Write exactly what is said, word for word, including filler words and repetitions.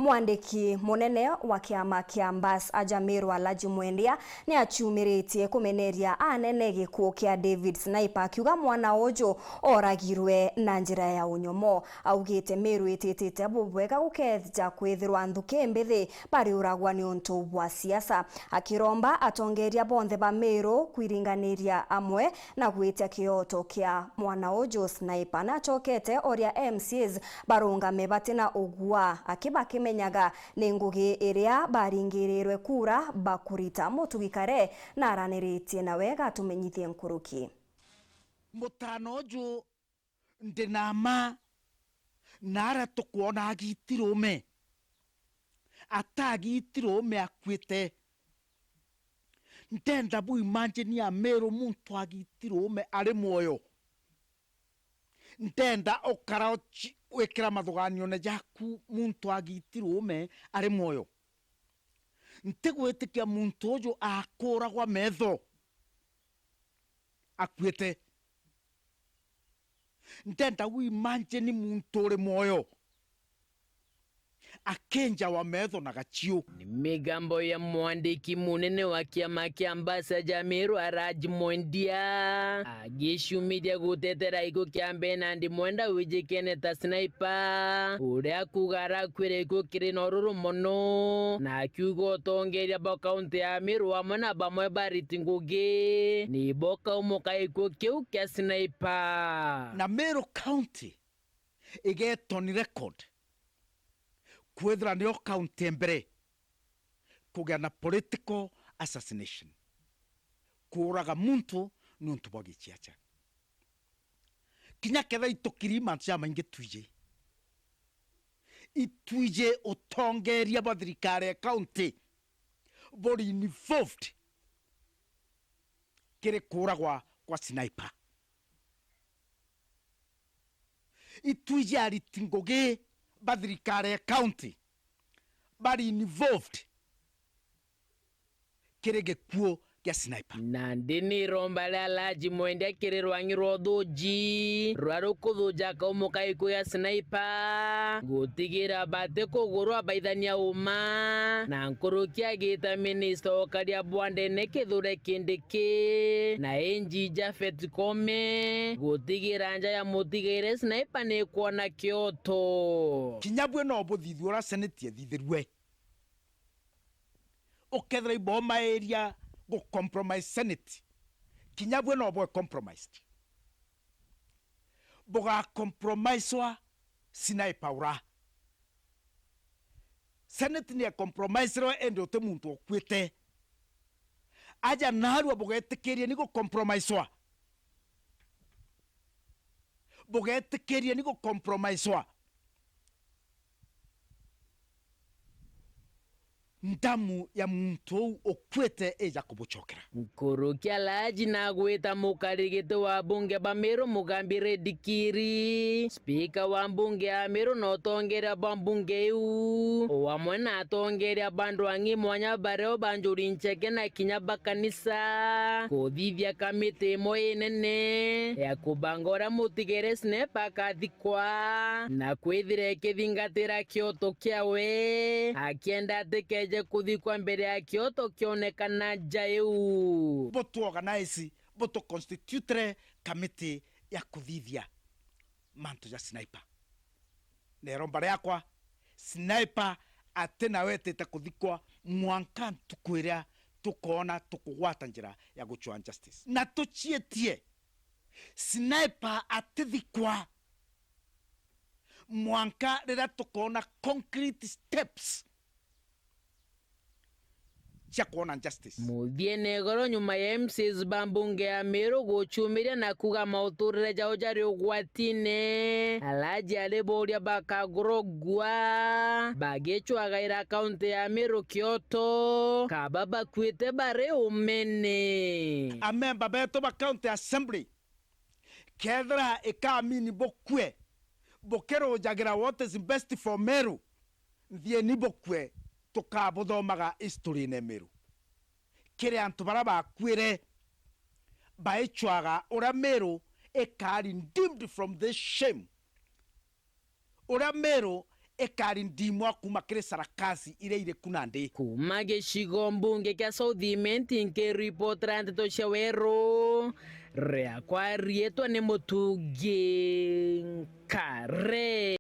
Mwandiki munene wa kiama kia Mbas aja Meru Alhaji Mwendia ni aciumiritie kumeneria anene gikuu kia David Sniper, akiuga mwana uju oragirwe na njira ya unyomo. Augite Meru ititite bubwega gukeja kwithirwa nthuki mbithi bariuragwa niuntu bwa siasa, akiromba atongeria bonthe ba Meru kwiringaniria amwe na gwitia kioto kia mwana uju Sniper. Nachokete oria M C As barungame batina ugua, akibakimenyaga ni ngugi iria baringirirwe kura bakurita. Mutugi Kare naraniritie nawe gatumenyithie nkuruki. Mutana uju ndi na mma, na aria tukwona agiti rume, ata agiti rume akuite. Ndenda bu imagine Ameru muntu agiti rume ari mwoyo. Ndenda ukara uci-, wikira mathuganione jaku muntu agiti rume ari mwoyo. Ntigwitikia muntu uju akuragwa metho akuite. Ndenda u imagine muntu uri mwoyo akinjawa metho na gaciu. Ni migambo ya mwandiki munene wa kiama kia Mbas aja Meru Alhaji Mwendia, agiciumiria gutetera gikuu kia Bernard Mwenda wijikene ta Sniper, uria akuuga arakuire gikuu kiri na ururu mono, na akiuga utongeria bwa kaunti ya Meru amwe na bamwe bariti ngugi nibo kaumuka gikuu kiu kia Sniper. Na Meru County igeetwa ni record kwithira niyo kaunti ya mbere kugia na political assassination, kuuraga muntu niuntu bwa giciaca. Kinya kethira itukiri mantu jamaingi twiji, itwiji utongeria bwa thirikari ya kaunti buri involved kiri kuuragwa kwa Sniper. Itwiji ariti ngugi ba thirikari ya county bari involved kiri gikuu gia Sniper. Nandi ni iromba ria Alhaji Mwendia kiri rwang'i rwa uthuji rwa rukuthuja kaumo ka gikuu gia Sniper, gutigira bati kugurwa baithania uma, na nkuruki agita minista wa ukaria bwa ndene Kithure Kindiki na A G Japhet Koome gutigira nja ya mutigaire Sniper ni kwona kioto. Kinya bwe no buthithua uria seneti ethithirue. Ukethira ibomairia gu compromise seneti, kinya bwe no bwe compromised. Buga compromisewa Sniper ura. Senate ni ya compromiserwe, indi uti muntu ukuite. Aja narua bugetikiria ni gu compromisewa. Bugetikiria ni gu compromisewa. Ndamu ya muntu uu ukuite ija kubucokera. Nkuruki Alhaji nagwita mukarigiti wa bunge ba Meru Mugambi Reddy Kiri, spika wa mbunge ya Meru na utongeria bwa mbunge iu, o amwe na atongeria ba ndwang'i mwanya bario ba njuri ncheke na kinya ba kanisa, kuthithia kamiti imwe inene ya kubanga uria mutigaire Sniper akathikwa na kwithira ikithingatira kioto kiawe, akienda atikeje kuthikwa mbere ya kioto kionekana nja iu. Butu organize, butu constitute kamiti ya kuthithia mantu ja Sniper. Na iromba riakwa, Sniper ati nawe etite kuthikwa mwanka ntuku iria tukoona tukugwata njira ya gucwaa justice. Na tucietie, Sniper atithikwa mwanka riria tukoona concrete steps cia kwona justice. Muthiene igoro nyuma ya M C As ba mbunge ya Meru gucumiria na kuga mauturire jao jari ugwatine, Alhaji ariburia bakagurugua bagicwagaira kaunti ya Meru kioto, kaba bakuite bari umene. Amemba betu ba County Assembly, kethira ikamini bukue bukirujagira what is best for Meru, nthieni bukue, tukabuthomaga history-ine Meru. Kiri antu baria bakuire, baicwaga uria Meru ikaari redeemed from this shame. Uria Meru ikarindimwa kuma kiri sarakasi iria iri ku nandi. Kuma gicigo mbunge kia South Imenti, nkiripotera nteto cia Weru, riakwa riitwa ni Mutugi Nkare.